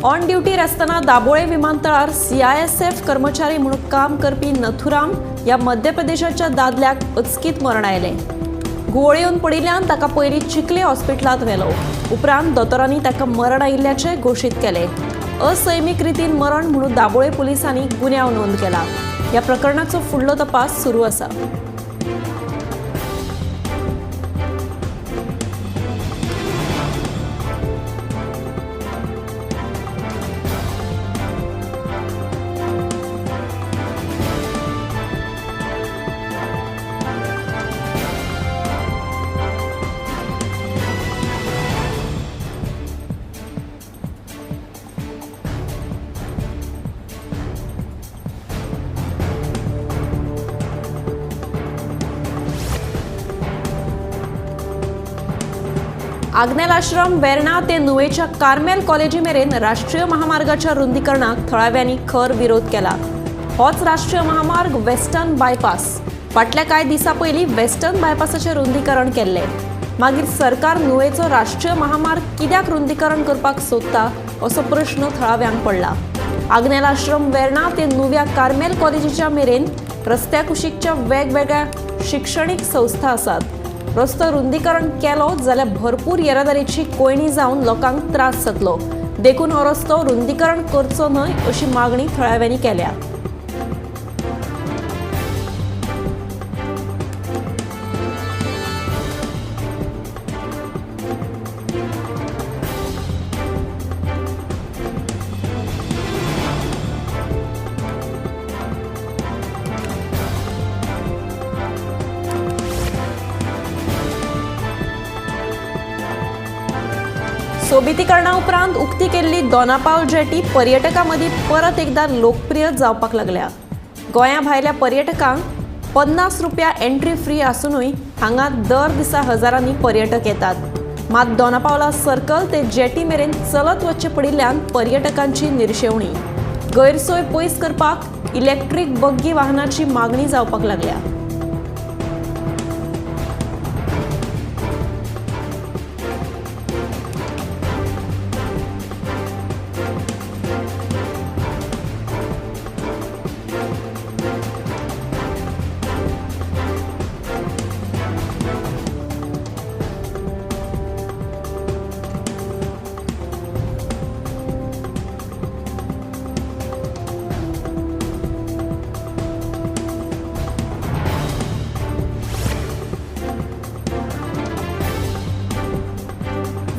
On ड्युटीर आसतना दाबोळे विमानतळार CISF कर्मचारी म्हणून काम करपी नथुराम ह्या मध्य प्रदेशाच्या दादल्याक अचकीत मरण आयलें. घुंवळ येवन पडिल्ल्यान ताका पयलीं चिखले हॉस्पिटलांत व्हेलो. उपरांत दोतोरांनी ताका मरण आयिल्ल्याचें घोशीत केलें. असैमीक रितीन मरण म्हणून दाबोळे पुलिसांनी गुन्यांव नोंद केला. ह्या प्रकरणाचो फुडलो तपास सुरू आसा. आग्नेल आश्रम वेर्णा ते नुवेच्या कार्मेल कॉलेजी मेरेन राष्ट्रीय महामार्गाच्या रुंदीकरणाक थळाव्यांनी खर विरोध केला. होच राष्ट्रीय महामार्ग वेस्टर्न बायपास. फाटल्या कांय दिसां पयलीं वेस्टर्न बायपासाचें रुंदीकरण केल्लें. मागीर सरकार नुवेचो राष्ट्रीय महामार्ग कित्याक रुंदीकरण करपाक सोदता असो प्रश्न थळाव्यांक पडला. आग्नेल आश्रम वेर्णा ते नुव्या कार्मेल कॉलेजीच्या मेरेन रस्त्या कुशीकच्या वेगवेगळ्या शिक्षणीक संस्था आसात. रस्तो रुंदीकरण केलो जाल्यार भरपूर येरादारीची कोयणी जावन लोकांक त्रास जातलो, देखून हो रस्तो रुंदीकरण करचो न्हय अशी मागणी थळाव्यांनी केल्या. सोबितीकरणा उपरांत उक्ती केल्ली दोनापावल जेटी पर्यटकां मदीं परत एकदा लोकप्रिय जावपाक लागल्या. गोंया भायल्या पर्यटकांक 50 रुपया एंट्री फ्री आसुनूय हांगा दर दिसा हजारांनी पर्यटक येतात. मात दोनापावला सर्कल ते जेटी मेरेन चलत वचचें पडिल्ल्यान पर्यटकांची निर्शेवणी. गैरसोय पयस करपाक इलेक्ट्रीक बग्गी वाहनाची मागणी जावपाक लागल्या.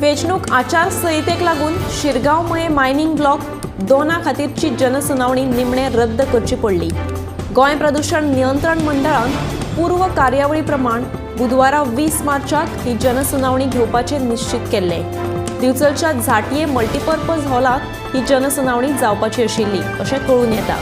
वेंचणूक आचारसंहितेक लागून शिरगांव मये मायनिंग ब्लॉक 2 खातीरची जनसुनावणी निमणे रद्द करची पडली. गोंय प्रदूषण नियंत्रण मंडळान पूर्व कार्यावळी प्रमाण बुधवारा 20 मार्चाक ही जनसुनावणी घेवपाचें निश्चित केल्लें. दिवचलच्या झाटये मल्टीपर्पज हॉलांत ही जनसुनावणी जावपाची आशिल्ली अशें कळून येता.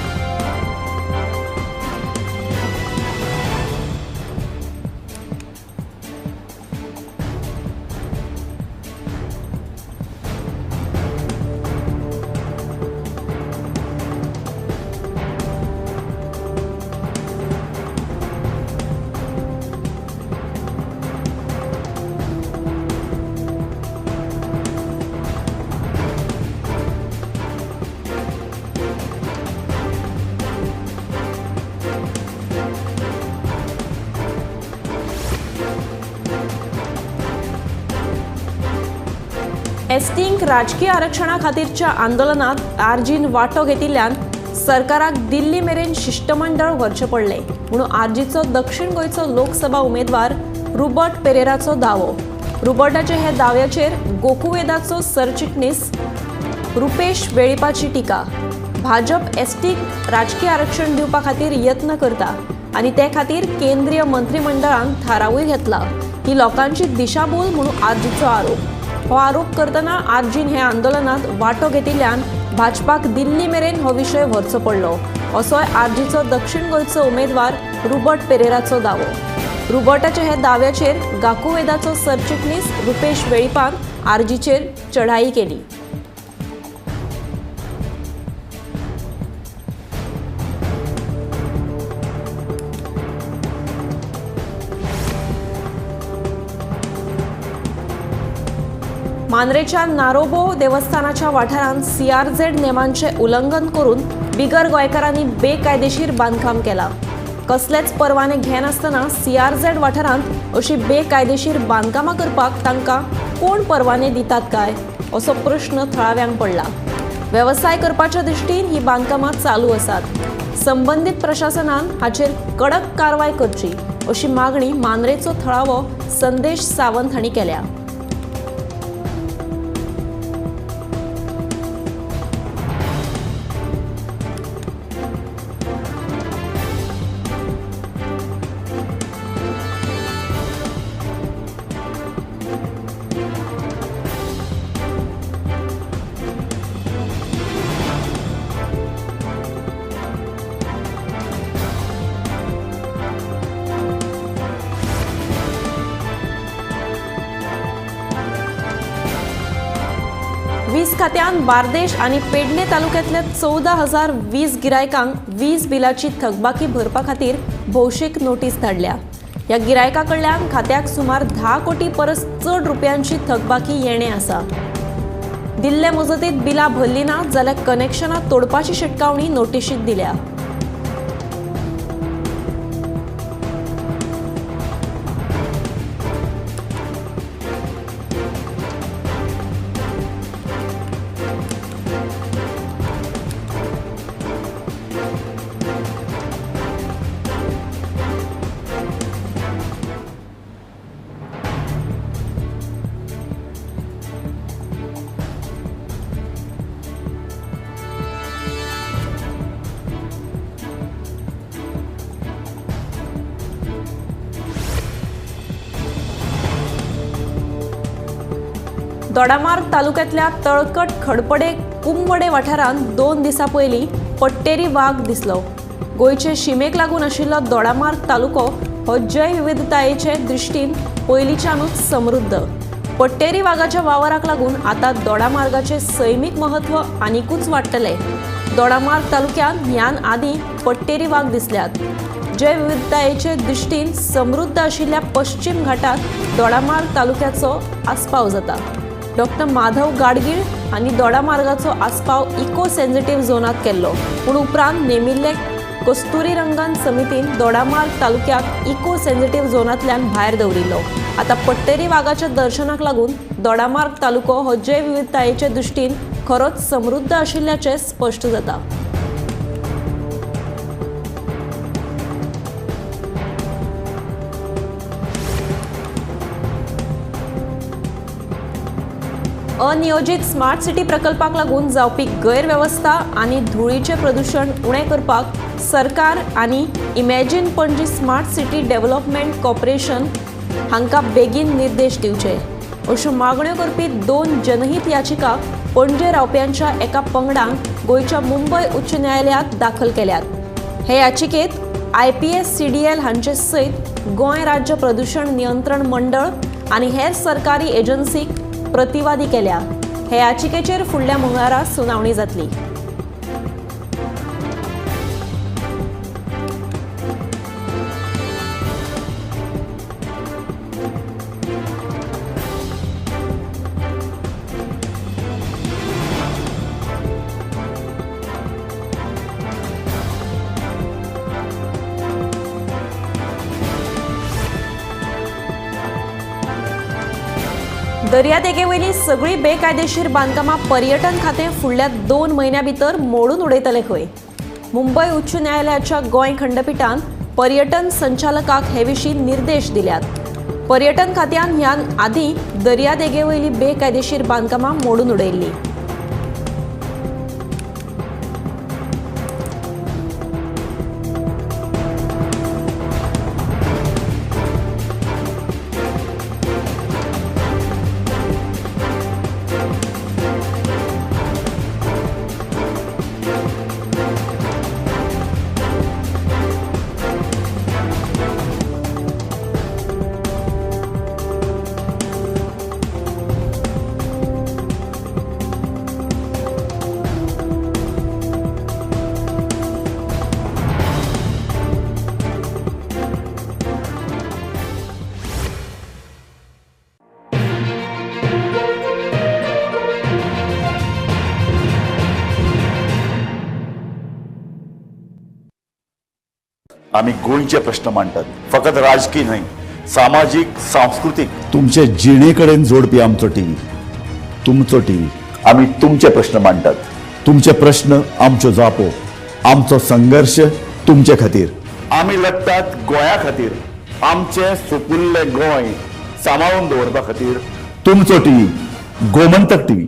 एसटींक राजकीय आरक्षणा खातीरच्या आंदोलनात आरजीन वांटो घेतिल्ल्यान सरकाराक दिल्ली मेरेन शिश्टमंडळ व्हरचें पडलें म्हणून आरजीचो दक्षिण गोंयचो लोकसभा उमेदवार रुबर्ट पेरेराचो दावो. रुबर्टाचे हे दाव्याचेर गोकुवेदाचो सरचिटणीस रुपेश वेळीपाची टिका. भाजप एसटीक राजकीय आरक्षण दिवपा खातीर यत्न करता आनी ते खातीर केंद्रीय मंत्रिमंडळान थारावूय घेतला. ही लोकांची दिशाभूल म्हणून आरजीचो आरोप. हो आरोप करतना आरजीन हे आंदोलनात वांटो घेतिल्ल्यान भाजपाक दिल्ली मेरेन हो विशय व्हरचो पडलो असोय आरजीचो दक्षिण गोंयचो उमेदवार रुबर्ट पेरेराचो दावो. रुबर्टाच्या हे दाव्याचेर गाकुवेदाचो सरचिटणीस रुपेश वेळीपान आरजीचेर चढाई केली. मांद्रेच्या नारोबो देवस्थानाच्या वाठारांत सीआरझेड नेमांचे उल्लंघन करून बिगर गोंयकारांनी बेकायदेशीर बांदकाम केला. कसलेच परवाने घेनासतना सीआरझेड वाठारांत अशी बेकायदेशीर बांदकामां करपाक तांकां कोण परवाने दितात काय असो प्रश्न थळाव्यांक पडला. वेवसाय करपाच्या दृश्टीन ही बांदकामां चालू आसात. संबंदीत प्रशासनान हाचेर कडक कारवाय करची अशी मागणी मांद्रेचो थळावो संदेश सावंत हांणी केल्या. वीज खात्यान बार्देश आनी पेडणे तालुक्यांतल्या 14,020 गिरायकांक वीज बिलाची थकबाकी भरपा खातीर भौशीक नोटीस धाडल्या. ह्या गिरायकां कडल्यान खात्याक सुमार 10 कोटी परस चड रुपयांची थकबाकी येणे आसा. दिल्ले मुजतीत बिलां भरली ना जाल्यार कनेक्शनां तोडपाची शिटकावणी नोटिशींत दिल्या. दोडामार्ग तालुक्यांतल्या तळकट खडपडे कुंबडे वाठारांत 2 दिसां पयलीं पट्टेरी वाग दिसलो. गोंयचे शिमेक लागून आशिल्लो दोडामार्ग तालुको हो जैवविविधतायेचे दृश्टीन पयलींच्यानूच समृद्ध. पट्टेरी वागाच्या वावराक लागून आतां दोडामार्गाचें सैमीक म्हत्व आनिकूच वाडटलें. दोडामार्ग तालुक्यांत ह्यान आदीं पट्टेरी वाग दिसल्यात. जैवविविधतायेचे दृश्टीन समृद्ध आशिल्ल्या पश्चिम घाटात दोडामार्ग तालुक्याचो आस्पाव जाता. डॉक्टर माधव गाडगीळ आनी दोडामार्गाचो आस्पाव इको सेन्सिटीव झोनात केल्लो, पूण उपरांत नेमिल्ले कस्तुरी रंगन समितीन दोडामार्ग तालुक्याक इको सेन्सिटीव झोनांतल्यान भायर दवरिल्लो. आतां पट्टेरी वागाच्या दर्शनाक लागून दोडामार्ग तालुको हो जैवविविधतायेचे दृश्टीन खरोच समृद्ध आशिल्ल्याचें स्पश्ट जाता. अनियोजित स्मार्ट सिटी प्रकल्पाक लागून जावपी गैरवेवस्था आनी धुळीचें प्रदूशण उणें करपाक सरकार आनी imagine Panaji smart city development corporation हांकां बेगीन निर्देश दिवचे अश्यो मागण्यो करपी 2 जनहीत याचिका पणजे रावप्यांच्या एका पंगडान गोंयच्या मुंबय उच्च न्यायालयांत दाखल केल्यात. हे याचिकेत IPS CDL हांचे सयत गोंय राज्य प्रदूशण नियंत्रण मंडळ आनी हेर सरकारी एजन्सीक प्रतिवादी केल्या. हे याचिकेचेर फुडल्या मंगळारा सुनावणी जातली. दर्यादेगेवयली सगळी बेकायदेशीर बांदकामां पर्यटन खातें फुडल्या 2 म्हयन्यां भितर मोडून उडयतले खंय. मुंबय उच्च न्यायालयाच्या गोंय खंडपिठान पर्यटन संचालकाक हे विशीं निर्देश दिल्यात. पर्यटन खात्यान ह्यान आदीं दर्यादेगेवयली बेकायदेशीर बांदकामां मोडून उडयल्ली. आमी गोंयचे प्रश्न मांडटात, फकत राजकीय न्हय, सामाजीक, सांस्कृतीक, तुमचे जिणे कडेन जोडपी आमचो टीव्ही, तुमचो टीव्ही। आमी तुमचे प्रश्न मांडटात, तुमचे प्रश्न आमच्यो जापो, आमचो संघर्श तुमचे खातीर। आमी लढटात गोंया खातीर, आमचें सुपुल्लें गोंय सांबाळून दवरपा खातीर। तुमचो टीव्ही, गोमंतक टीव्ही।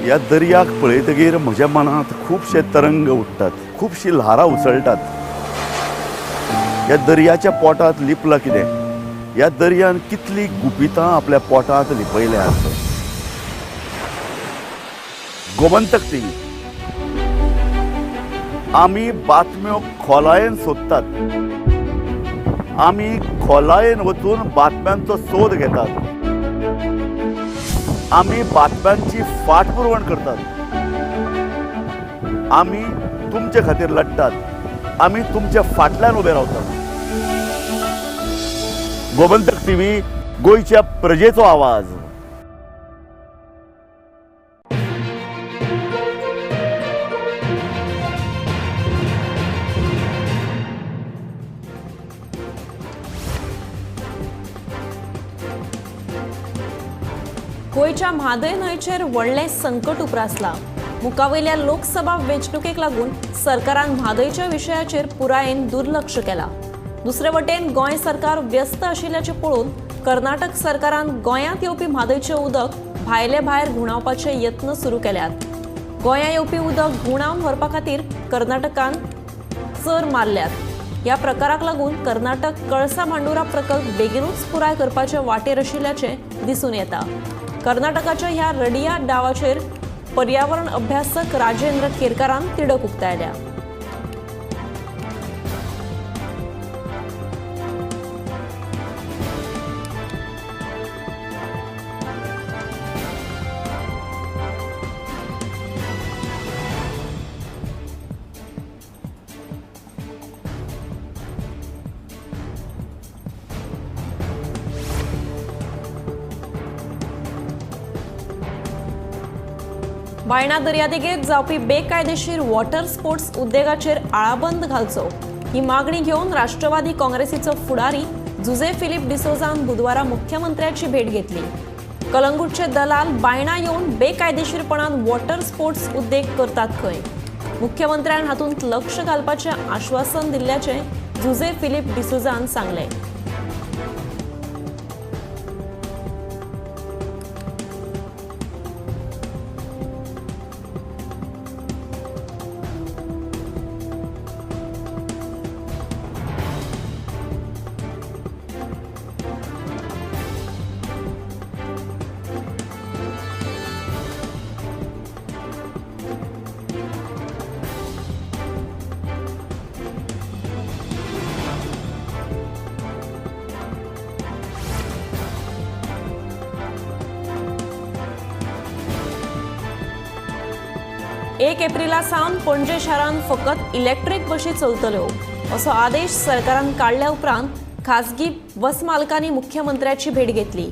ह्या दर्याक पळयतगीर म्हज्या मनांत खुबशे तरंग उठ्ठात, खुबशी ल्हारां उसळटात। ह्या दर्याच्या पोटांत लिपलां कितें? ह्या दर्यान कितली गुपितां आपल्या पोटांत लिपयल्यात? गोमंतक टीव्ही, आमी बातम्यो खोलायेन सोदतात, आमी खोलायेन वचून बातम्यांचो सोद घेतात, आमी बातम्यांची फाटपुरवण करतात, आमी तुमचे खातीर लढटात, आमी तुमच्या फाटल्यान उबे रावतात। गोमंतक टीव्ही, गोंयच्या प्रजेचो आवाज। गोंयच्या म्हादय न्हंयचेर व्हडलें संकट उप्रासलां। मुखावयल्या लोकसभा वेंचणुकेक लागून सरकारान म्हादयच्या विशयाचेर पुरायेन दुर्लक्ष केलां। दुसरे वटेन गोंय सरकार व्यस्त आशिल्ल्याचें पळोवन कर्नाटक सरकारान गोंयांत येवपी म्हादयचें उदक भायले भायर घुंवडावपाचे यत्न सुरू केल्यात। गोंयांत येवपी उदक घुंवडावन व्हरपा खातीर कर्नाटकान चर मारल्यात। ह्या प्रकाराक लागून कर्नाटक कळसा भांडुरा प्रकल्प बेगिनूच पुराय करपाचे वाटेर आशिल्ल्याचें दिसून येता। कर्नाटकाच्या ह्या रडिया डावाचेर पर्यावरण अभ्यासक राजेंद्र केरकारान तिडक उक्तायल्या। बायणा दर्यादेगेर जावपी बेकायदेशीर वॉटर स्पोर्ट्स उद्देगाचेर आळाबंद घालचो ही मागणी घेवन राष्ट्रवादी काँग्रेसीचो फुडारी जुझे फिलीप डिसोजान बुधवारा मुख्यमंत्र्याची भेट घेतली। कलंगूटचे दलाल बायणा येवन बेकायदेशीरपणान वॉटर स्पोर्ट्स उद्देग करतात खंय। मुख्यमंत्र्यान हातूंत लक्ष घालपाचें आश्वासन दिल्ल्याचें जुझे फिलीप डिसोजान सांगलें। एक एप्रिला सावन पणजे शारांत फकत इलेक्ट्रीक बशी चलतल्यो असो आदेश सरकारान काडल्या उपरांत खाजगी बस मालकांनी मुख्यमंत्र्याची भेट घेतली।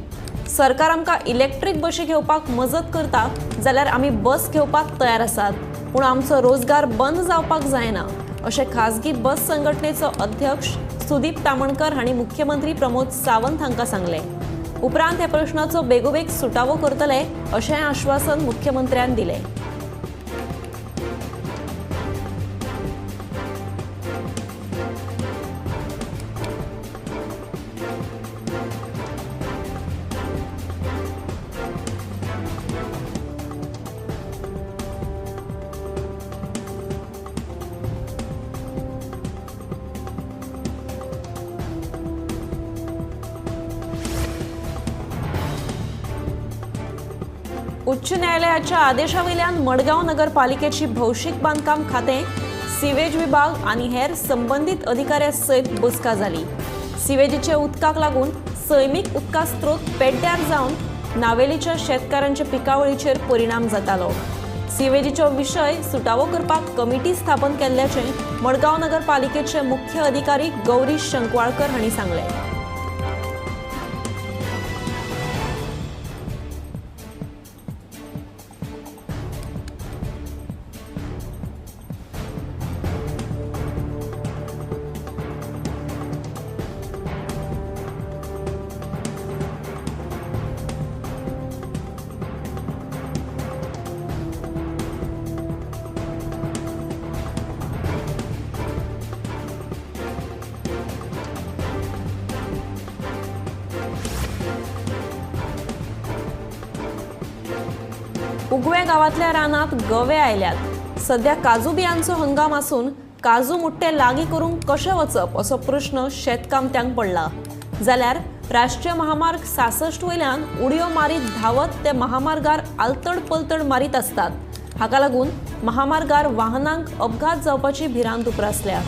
सरकार आमकां इलेक्ट्रीक बशी घेवपाक मजत करता जाल्यार आमी बस घेवपाक तयार आसात, पूण आमचो रोजगार बंद जावपाक जायना अशें खाजगी बस संघटनेचो अध्यक्ष सुदीप तामणकर हांणी मुख्यमंत्री प्रमोद सावंत हांकां सांगलें। उपरांत ह्या प्रश्नाचो बेगोबेग सुटावो करतले अशें आश्वासन मुख्यमंत्र्यान दिलें। उच्च न्यायालयाच्या आदेशावयल्यान मडगांव नगरपालिकेची भौशीक बांदकाम खातें, सिवेज विभाग आनी हेर संबंदीत अधिकाऱ्यां सयत बसका जाली. सिवेजीच्या उदकाक लागून सैमीक उदका स्रोत पेड्ड्यार जावन नावेलीच्या शेतकारांच्या पिकावळीचेर परिणाम जातालो. सिवेजीचो विशय सुटावो करपाक कमिटी स्थापन केल्ल्याचें मडगांव नगरपालिकेचे मुख्य अधिकारी गौरीश शंकवाळकर हांणी सांगलें. उगवे गांवांतल्या रानांत गवे आयल्यात. सध्या काजू बियांचो हंगाम आसून काजू मुट्टे लागीं करूंक कशें वचप असो प्रश्न शेतकामत्यांक पडला. जाल्यार राष्ट्रीय महामार्ग 66 वयल्यान उडयो मारीत धांवत ते महामार्गार आलतड पलतड मारीत आसतात. हाका लागून महामार्गार वाहनांक अपघात जावपाची भिरांत उप्रासल्या.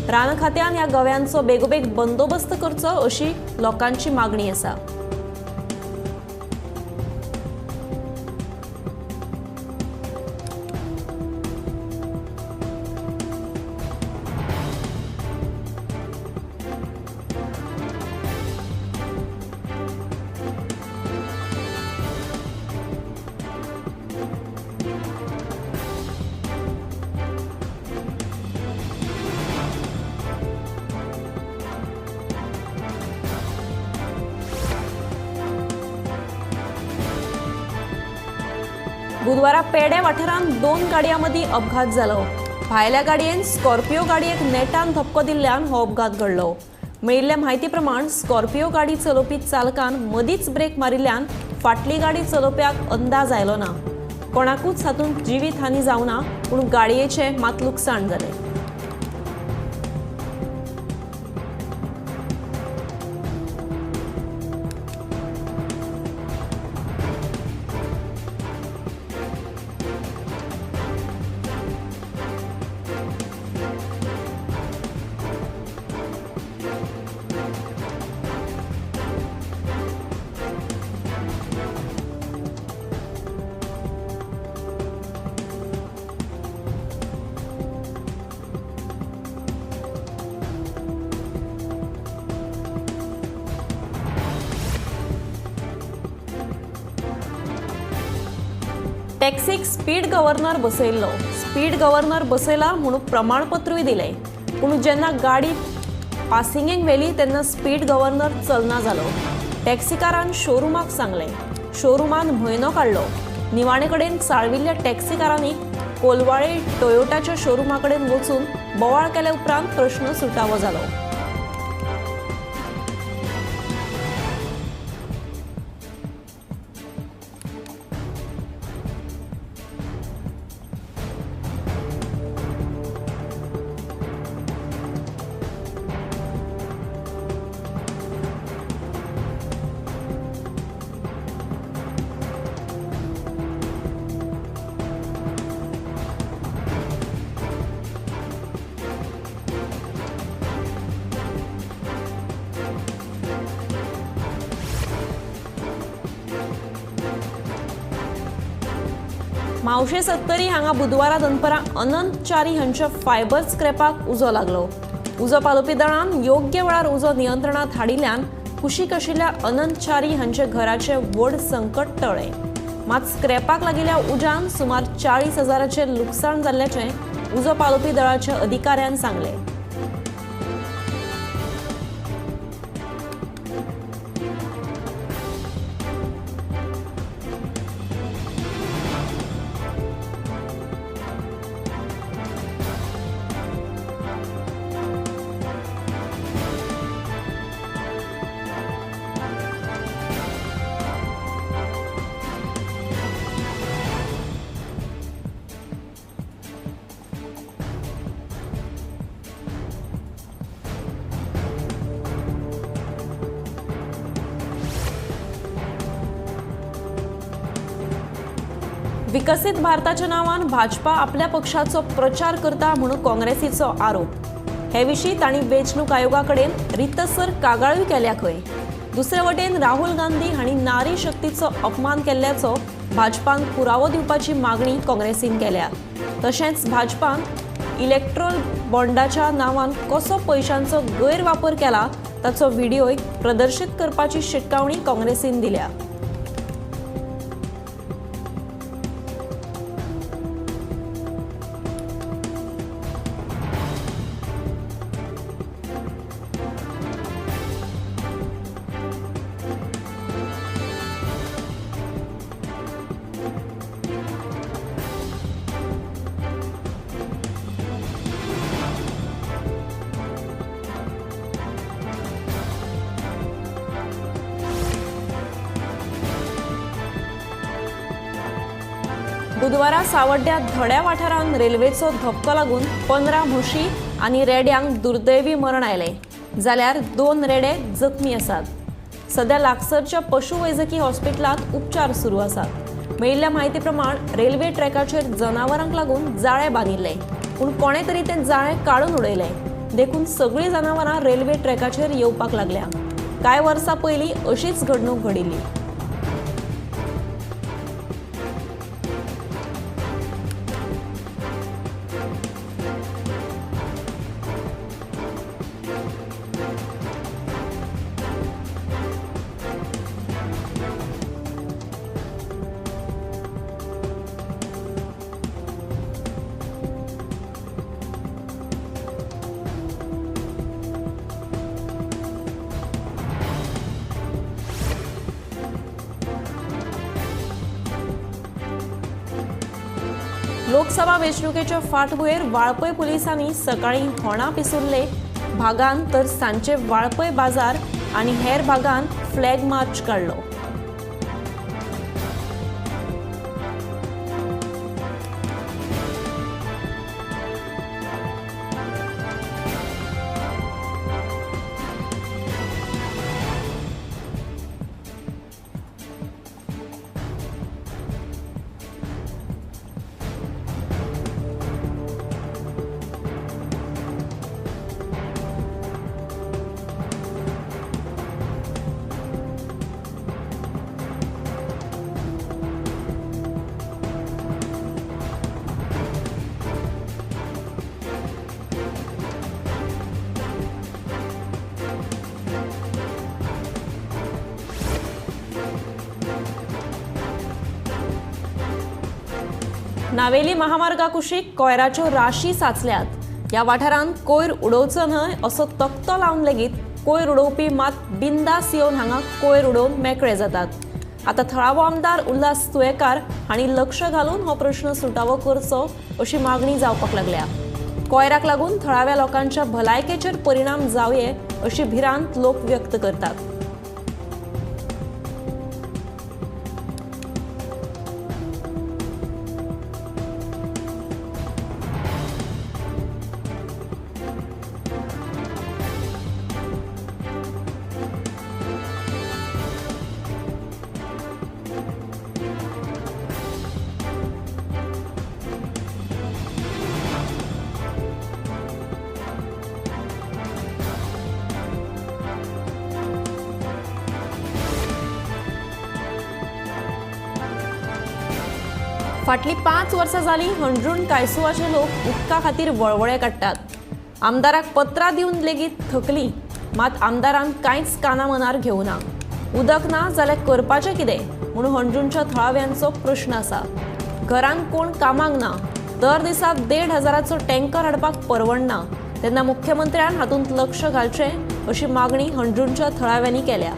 रान खात्यान ह्या गव्यांचो बेगोबेग बंदोबस्त करचो अशी लोकांची मागणी आसा. बुधवारा पेडे वाठारांत 2 गाडयां मदीं अपघात जालो. भायल्या गाडयेन स्कॉर्पियो गाडयेक नेटान धपको दिल्ल्यान हो अपघात घडलो. मेळिल्ले म्हायती प्रमाण स्कॉर्पियो गाडी चलोवपी चालकान मदींच ब्रेक मारिल्ल्यान फाटली गाडी चलोवप्याक अंदाज आयलो ना. कोणाकूच हातूंत जिवीत हानी जावना, पूण गाडयेचें मात लुकसाण जालें. टॅक्सीक स्पीड गव्हर्नर बसयल्लो. स्पीड गव्हर्नर बसयला म्हणून प्रमाणपत्रूय दिलें, पूण जेन्ना गाडी पासिंगेक व्हेली तेन्ना स्पीड गव्हर्नर चलना जालो. टॅक्सीकारान शोरुमाक सांगलें. शोरुमान म्हयनो काडलो. निवाणे कडेन चाळविल्ल्या टॅक्सीकारांनी कोलवाळे टोयोटाच्या शोरुमा कडेन वचून बोवाळ केल्या उपरांत प्रश्न सुटावो जालो. म्हावशे सत्तरी हांगा बुधवारा दनपरां अनंत च्यारी हांच्या फायबर स्क्रॅपाक उजो लागलो. उजो पालोवपी दळान योग्य वेळार उजो नियंत्रणांत हाडिल्ल्यान कुशीक आशिल्ल्या अनंत च्यारी हांच्या घराचें व्हड संकट टळ्ळें. मात स्क्रॅपाक लागिल्ल्या उज्यान सुमार 40,000चें लुकसाण जाल्ल्याचें उजो पालोवपी दळाच्या अधिकाऱ्यान सांगलें. विकसीत भारताच्या नांवान भाजपा आपल्या पक्षाचो प्रचार करता म्हणून काँग्रेसीचो आरोप. हे विशीं तांणी वेंचणूक आयोगा कडेन रितसर कागाळूय केल्या खंय. दुसरे वटेन राहुल गांधी हांणी नारी शक्तीचो अपमान केल्ल्याचो भाजपान पुरावो दिवपाची मागणी काँग्रेसीन केल्या. तशेंच भाजपान इलेक्ट्रोल बॉन्डाच्या नांवान कसो पयशांचो गैरवापर केला ताचो व्हिडिओय प्रदर्शीत करपाची शिटकावणी काँग्रेसीन दिल्या. बुधवारा सावड्ड्या धड्या वाठारांत रेल्वेचो धपको लागून 15 म्हशी आनी रेड्यांक दुर्दैवी मरण आयलें, जाल्यार 2 रेडे जखमी आसात. सध्या लागसरच्या पशुवैजकी हॉस्पिटलांत उपचार सुरू आसात. मेळिल्ल्या म्हायती प्रमाण रेल्वे ट्रॅकाचेर जनावरांक लागून जाळें बांदिल्लें, पूण कोणें तरी तें जाळें काडून उडयलें, देखून सगळीं जनावरां रेल्वे ट्रॅकाचेर येवपाक लागल्या. कांय वर्सां पयलीं अशीच घडणूक घडिल्ली. लोकसभा वेंचणुकेच्या फाटभुंयेर वाळपय पुलिसांनी सकाळीं होणा पिसुर्ले भागान तर सांजचे वाळपय बाजार आनी हेर भागान फ्लॅग मार्च काडलो. नावेली महामार्गा कुशीक कोयराच्यो राशी साचल्यात. ह्या वाठारांत कोयर उडोवचो न्हय असो तकटो लावन लेगीत कोयर उडोवपी मात बिंदास येवन हांगा कोयर उडोवन मेकळे जातात. आतां थळावो आमदार उल्हास तुयेकार हांणी लक्ष घालून हो प्रश्न सुटावो करचो अशी मागणी जावपाक लागल्या. कोयराक लागून थळाव्या लोकांच्या भलायकेचेर परिणाम जावये अशी भिरांत लोक व्यक्त करतात. फाटलीं 5 वर्सां जालीं हणजूण कायसुवाचे लोक उदका खातीर वळवळे काडटात. आमदाराक पत्रां दिवन लेगीत थकली, मात आमदारान कांयच काना मनार घेवना. उदक ना जाल्यार करपाचें कितें म्हणून हणजूणच्या थळाव्यांचो प्रश्न आसा. घरान कोण कामाक ना, दर दिसा 1,500 टँकर हाडपाक परवडना, तेन्ना मुख्यमंत्र्यान हातूंत लक्ष घालचें अशी मागणी हणजूणच्या थळाव्यांनी केल्या.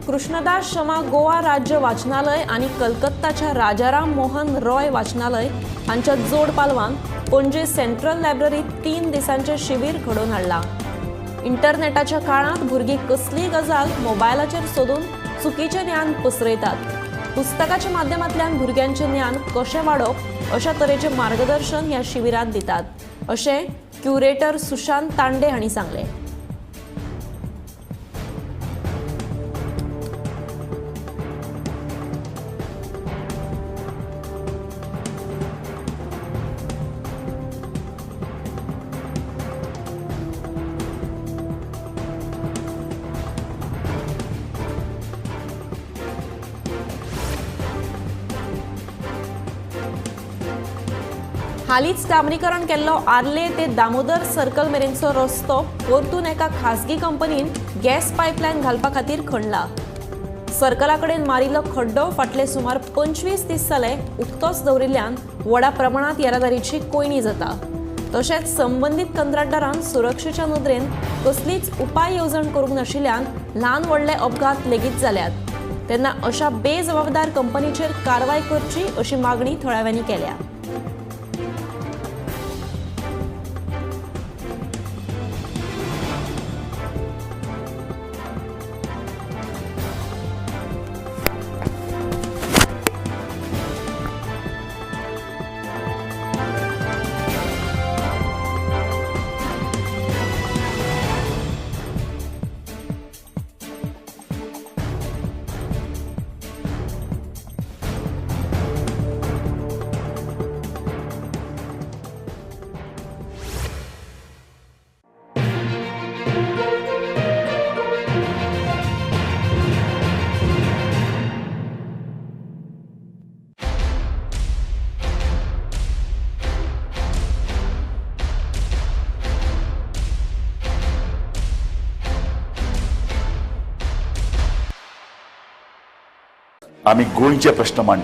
कृष्णदास शमा गोवा राज्य वाचनालय आनी कलकत्ताच्या राजाराम मोहन रॉय वाचनालय हांच्या जोड पालवान पणजे सेंट्रल लायब्ररीत 3 दिसांचें शिबीर घडोवन हाडलां. इंटरनेटाच्या काळांत भुरगीं कसलीय गजाल मोबायलाचेर सोदून चुकीचें ज्ञान पसरयतात. पुस्तकाच्या माध्यमांतल्यान भुरग्यांचें ज्ञान कशें वाडोवप अशा तरेचें मार्गदर्शन ह्या शिबिरांत दितात अशें क्युरेटर सुशांत तांडे हांणी सांगलें. हालींच डांबरीकरण केल्लो आर्ले ते दामोदर सर्कल मेरेनचो रस्तो परतून एका खासगी कंपनीन गॅस पायपलायन घालपा खातीर खणला. सर्कला कडेन मारिल्लो खड्डो फाटले सुमार 25 दीस जाले उक्तोच दवरिल्ल्यान व्हडा प्रमाणांत येरादारीची कोंयडी जाता. तशेंच संबंदीत कंत्राटदारान सुरक्षेच्या नदरेन कसलीच उपाय येवजण करूंक नाशिल्ल्यान ल्हान व्हडले अपघात लेगीत जाल्यात. तेन्ना अशा बेजबाबदार कंपनीचेर कारवाय करची अशी मागणी थळाव्यांनी केल्या. आमी गोंयचे प्रश्न मांडटात.